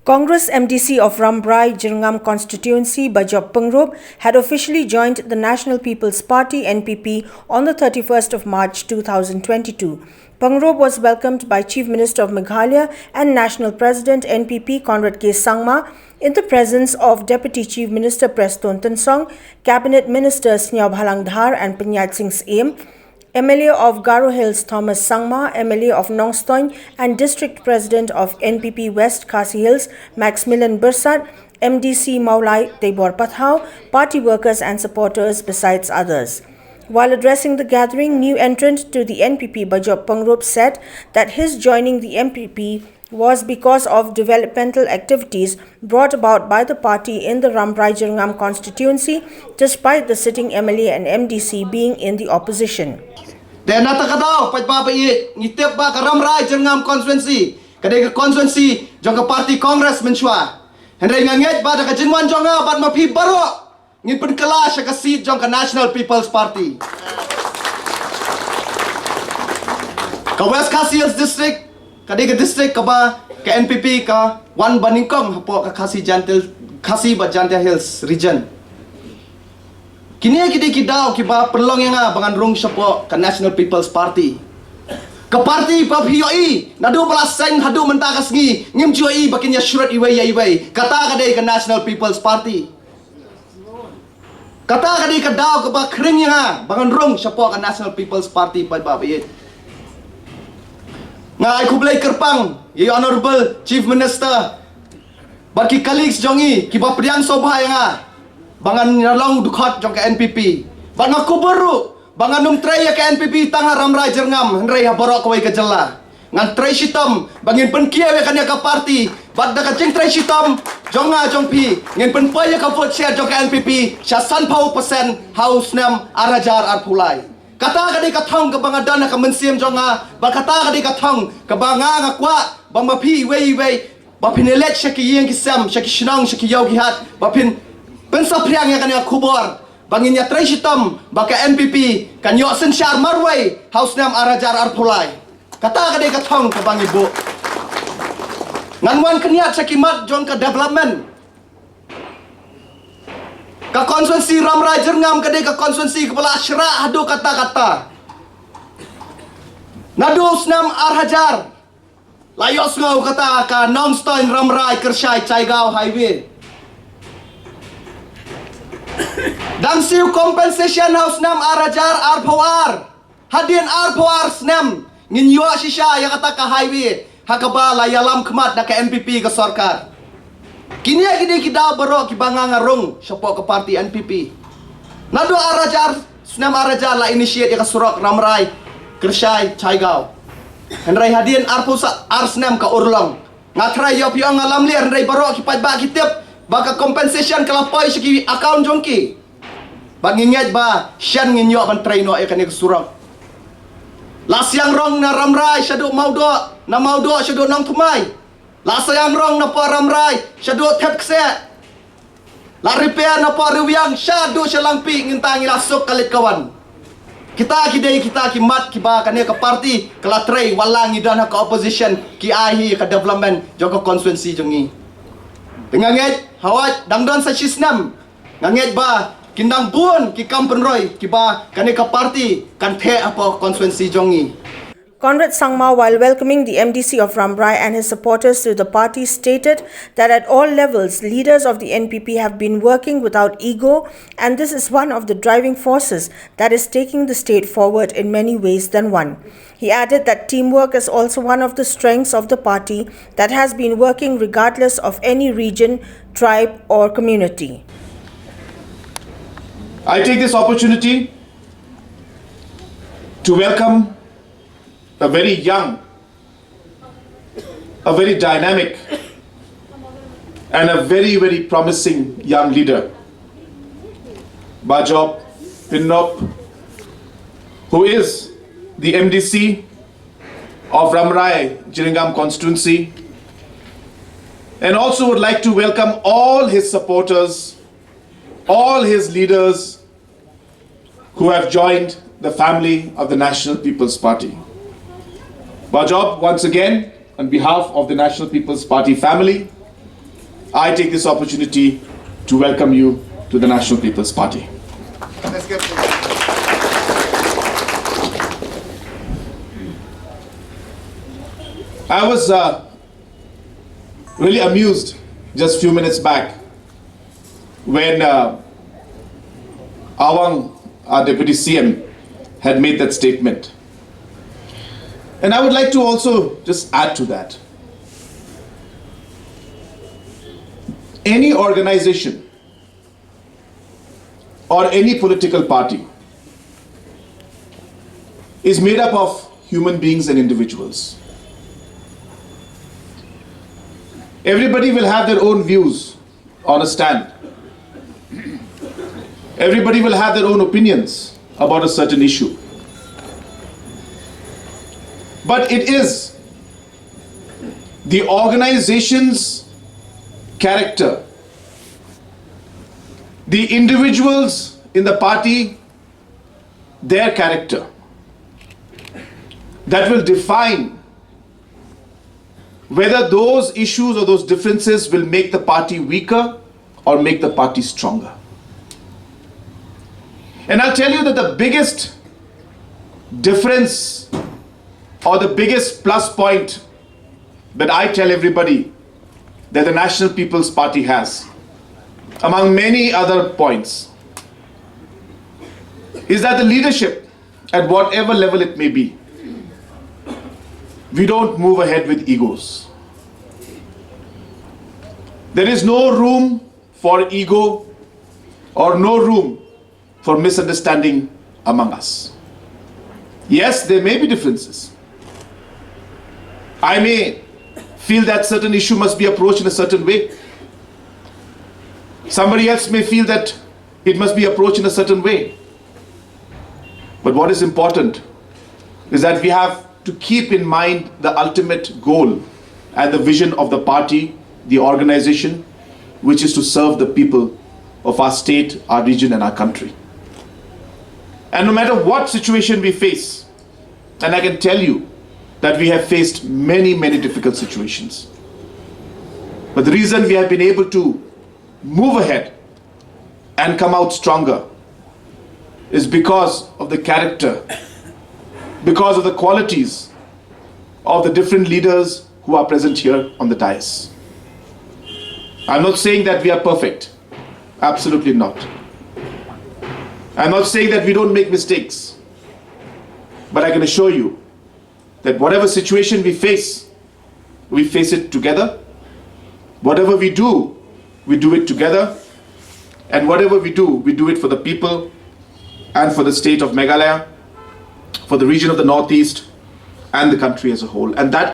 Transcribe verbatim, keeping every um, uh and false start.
Congress M D C of Rambrai Jyrngam constituency, Bajop Pyngrope, had officially joined the National People's Party, N P P, on the thirty-first of March two thousand twenty-two. Pyngrope was welcomed by Chief Minister of Meghalaya and National President, N P P, Conrad K Sangma, in the presence of Deputy Chief Minister Prestone Tynsong, Cabinet Minister Sniawbhalang Dhar and Pynïaid Sing Syiem, M L A of Garo Hills Thomas Sangma, M L A of Nongstoin and District President of N P P West Khasi Hills Maximilian Byrsat, M D C Mawlai Teibor Pathaw, party workers and supporters, besides others. While addressing the gathering, new entrant to the N P P Bajop Pyngrope said that his joining the N P P was because of developmental activities brought about by the party in the Rambrai Jyrngam constituency, despite the sitting M L A and M D C being in the opposition. Te na kata ka daw, paidbah ba ïeit, ngi tip ba ka Rambrai Jyrngam constituency ka dei ka constituency jong ka party Congress mynshuwa. Hynrei nga ngeit ba da ka jingwan jong nga bad ma phi baroh, ngin pynkylla sha ka seat jong ka National People's Party. Ka West Khasi Hills District ka dei ka district kaba ka N P P ka wan banyngkong hapoh ka Khasi Jaintia, Khasi bad Jaintia Hills region. Kine ki dei ki daw kiba pynlong ïa nga ba ngan rung shapoh ka National People's Party. Ka party ba phi ïohi naduh ba la seng haduh mynta ka sngi, ngim ju ïohi ba kin ïa shrut iwei ïa iwei. Kata ka dei ka National People's Party. Kata ka dei ka daw kaba khring ïa nga ba ngan rung shapoh ka National People's Party, paidbah ba ïeit. Nga ai khublei kyrpang ïa i Honorable Chief Minister bad ki colleagues jong i kiba pdiang sngewbha ïa nga ba ngan ïa long u dkhot jong ka N P P. Bad nga kubur ruh ba ngan ym trei ïa ka N P P tang ha Rambrai Jyrngam, hynrei ha baroh kawei ka jylla. Ngan trei shitom ba ngin pynkiew ïa kane ka party, bad da ka jingtrei shitom jong nga jong phi, ngin pynpoi ïa ka vote share jong ka N P P sha sanphew percent ha u snem ar hajar arphew lai. Kata ka dei ka thong kaba nga don ha ka mynsiem jong nga, bad kata ka dei ka thong kaba nga nga kwah ba ma phi iwei iwei ba phin ïaleit sha ki ïing ki sem, sha ki shnong, sha ki ïew ki hat, ba phin pynsaphriang ïa kane ka khubor ba ngin ïa trei shitom ba ka N P P kan ïoh synshar marwei ha u snem ar hajar arphew lai. Kata ka dei ka thong kaba ngi buh. Ngan wan kynïat sha ki mat jong ka development. Ka constituency Rambrai Jyrngam ka dei ka constituency kaba la shrah haduh katta katta. Naduh u snem ar hajar la ïohsngew kata ka Nongstoin Rambrai Kyrshai Jaigaon Highway. Dang siew compensation ha u snem ar hajar arphew ar. Hadien arphew ar snem ngin ïoh shisha ïa kata ka highway ha kaba la ïalam khmat da ka N P P ka sorkar. Kine ki dei ki daw baroh kiba nga nga rung shapoh ka party N P P. Naduh ar hajar, snem ar hajar la initiate ïa ka surok Rambrai Kyrshai Jaigaon. Hynrei hadien arphew ar snem ka urlong. Nga tharai ïoh phi ong nga lamler, hynrei baroh ki paidbah ki tip ba ka compensation ka la poi sha ki account jong ki. Bad ngi ngeit ba shen ngin ïoh ban trei noh ïa kane ka surok. La siang rong na Rambrai shaduh Mawdoh, na Mawdoh shaduh Nongthymmai. La siang rong na poh Rambrai shaduh Thep Kseh. La repair na poh Riwiang shaduh sha Langpih, ngin ta ngi la suk ka leit ka wan. Kita ki dei kita ki mat kiba kane ka party ka la trei wat la ngi don ha ka opposition, ki ai hi ka development jong ka constituency jong ngi. Te nga ngeit hawai dang don sa shi snem, nga ngeit ba kin dang bun ki kam pynroi kiba kane ka party kan theh hapoh constituency jong ngi. Conrad Sangma, while welcoming the M D C of Rambrai and his supporters to the party, stated that at all levels, leaders of the N P P have been working without ego, and this is one of the driving forces that is taking the state forward in many ways than one. He added that teamwork is also one of the strengths of the party that has been working regardless of any region, tribe, or community. I take this opportunity to welcome a very young, a very dynamic, and a very, very promising young leader, Bajop Pyngrope, who is the M D C of Rambrai Jyrngam constituency, and also would like to welcome all his supporters, all his leaders, who have joined the family of the National People's Party. Bajop, once again, on behalf of the National People's Party family, I take this opportunity to welcome you to the National People's Party. I was uh, really amused just few minutes back when uh, Awang, our Deputy C M, had made that statement. And I would like to also just add to that. Any organization or any political party is made up of human beings and individuals. Everybody will have their own views on a stand. Everybody will have their own opinions about a certain issue. But it is the organization's character, the individuals in the party, their character, that will define whether those issues or those differences will make the party weaker or make the party stronger. And I'll tell you that the biggest difference or the biggest plus point that I tell everybody that the National People's Party has, among many other points, is that the leadership, at whatever level it may be, we don't move ahead with egos. There is no room for ego or no room for misunderstanding among us. Yes, there may be differences. I may feel that certain issue must be approached in a certain way. Somebody else may feel that it must be approached in a certain way. But what is important is that we have to keep in mind the ultimate goal and the vision of the party, the organization, which is to serve the people of our state, our region, and our country. And no matter what situation we face, and I can tell you that we have faced many, many difficult situations. But the reason we have been able to move ahead and come out stronger is because of the character, because of the qualities of the different leaders who are present here on the dais. I'm not saying that we are perfect. Absolutely not. I'm not saying that we don't make mistakes. But I can assure you that whatever situation we face, we face it together. Whatever we do, we do it together. And whatever we do, we do it for the people and for the state of Meghalaya, for the region of the Northeast, and the country as a whole. And that